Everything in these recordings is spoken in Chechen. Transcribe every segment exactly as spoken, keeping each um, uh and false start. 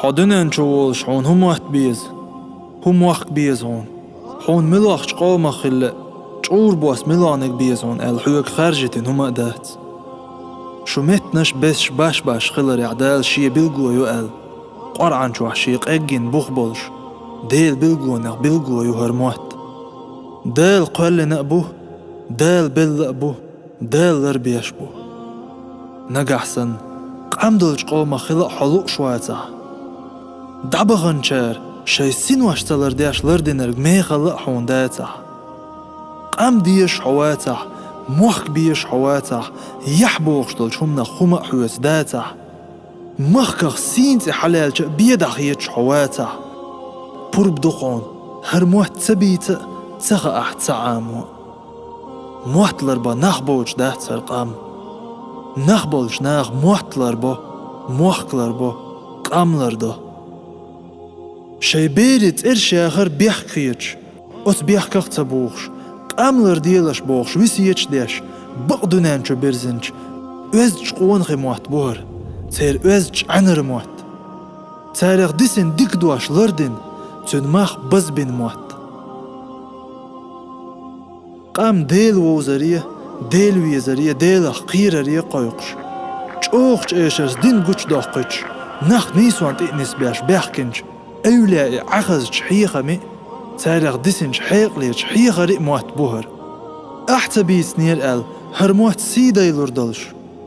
Хьо дуьнен чу волуш хьуна хӀун мотт беза? ХӀун мохк беза хьуна? Хьуна муьлхачу къомах хилла а, чӀура бос муьлханиг беза хьуна аьлла, хьоьга хаьржийтина хӀума а дац. Шун меттанаш а, бесаш а баш-баш хиларехь Дала Шен билгало ю аьлла, Къуръан чохь Шен къеггина бух болуш, Делан билгалонех билгало ю хӀара мотт. Дала кхоьллина а бу, Дала белла а бу, Дала ларбеш а бу. Нагахь санна, къам долчу къомах хила а хьо лууш вацахь, дӀабаханчара шайн синош ца лардеш лардинарг мехала а хьуна дацахь, къам дезаш хьо вацахь, мохк безаш хьо вацахь, яхь бохуш долчу хӀуманах хӀума а хьоьца дацахь, махках сийна цӀе хьалаьлча а бен дӀахеташ хьо вацахь, пурба ду хьуна, хӀара мотт ца бийца а, ца хаахь ца Ӏамо а. Мотт ларбан нах боцуш дац хӀара къам. Нах болчу наха мотт ларбо, мохк ларбо, къам лардо. Шайн берийн цӀераш яхар бехк хеташ, оцу бехках а ца бухуш, къам ларделаш бохуш весеташ а деш, бакъ дуьнен чу бирзинчу оьздачу къонахийн мотт бу хӀара, церан оьздачу Ӏаьнара мотт. Царах дисина дика дош лардина, цуьнан мах базбина мотт. Къам Дела вовзаре, Дела везаре, Делах кхераре кхойкхуш, чӀогӀачу эшарца дин гучудоккхуьйтуш, нах нийсонна тӀе а нисбеш баьхкинчу эвлаяийн Ӏаьхазчу хьехамийн а, царах дисинчу хьекъалечу хьехарийн а мотт бу хӀара. Ахь ца бийцинера аьлла, хӀара мотт сийдайлур долуш,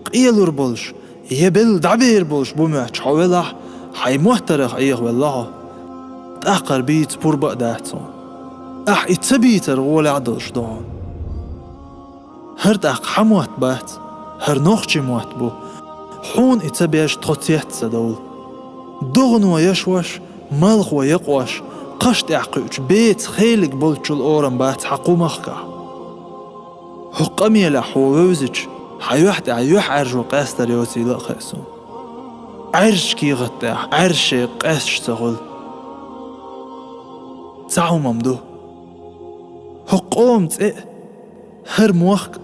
къелур болуш, я белла дӀабер болуш бу моьттуш хьо велахь, хьайн моттарах Ӏехавелла хьо. ТӀаккха хӀара бийца пурба а дац хьуна. Ахь и ца бийцар гӀолехь а долуш ду хьуна. ХӀара тӀаккха хьан мотт бац, хӀара нохчийн мотт бу. Хьуна и ца беш тхо цец ца довла. ДогӀано яшош, малхо якъош, кхаш тӀехь кхуьучу беца хелиг болччул орам бац хьан кху махкахь. ХӀокху къамелехь хьо вевзича, хьан юьхь тӀехь юьхьӀаьржо къаьстар йоцийла а хаьа суна. Ӏаьржачу кехат тӀехь Ӏаьржа шайга къаьсташ ца хуьлу. Цхьа хӀума-м ду. ХӀокху къоман цӀе а, хӀара мохк а,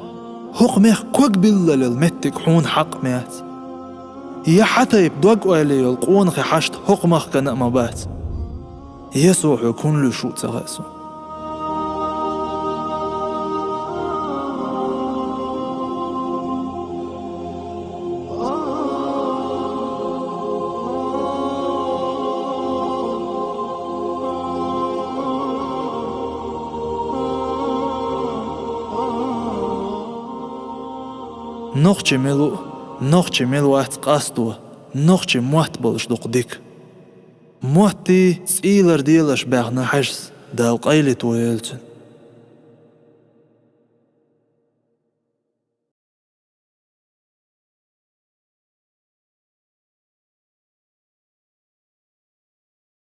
хӀокху мехкан ког биллал йолу меттиг хьуна хьакъ ма яц. Я хьан тайпа дог-ойла йолу къонахий хьашт хӀокху махкана а ма бац. Я со хьоьга хӀунда луьйш ву а ца хаьа суна. Нохчи мила ву, нохчи мила вац къасто, нохчи мотт болуш дукха дика. Моттий цӀийлар делаш баьхна хьажас, Дала къайле тоелла цуьнан.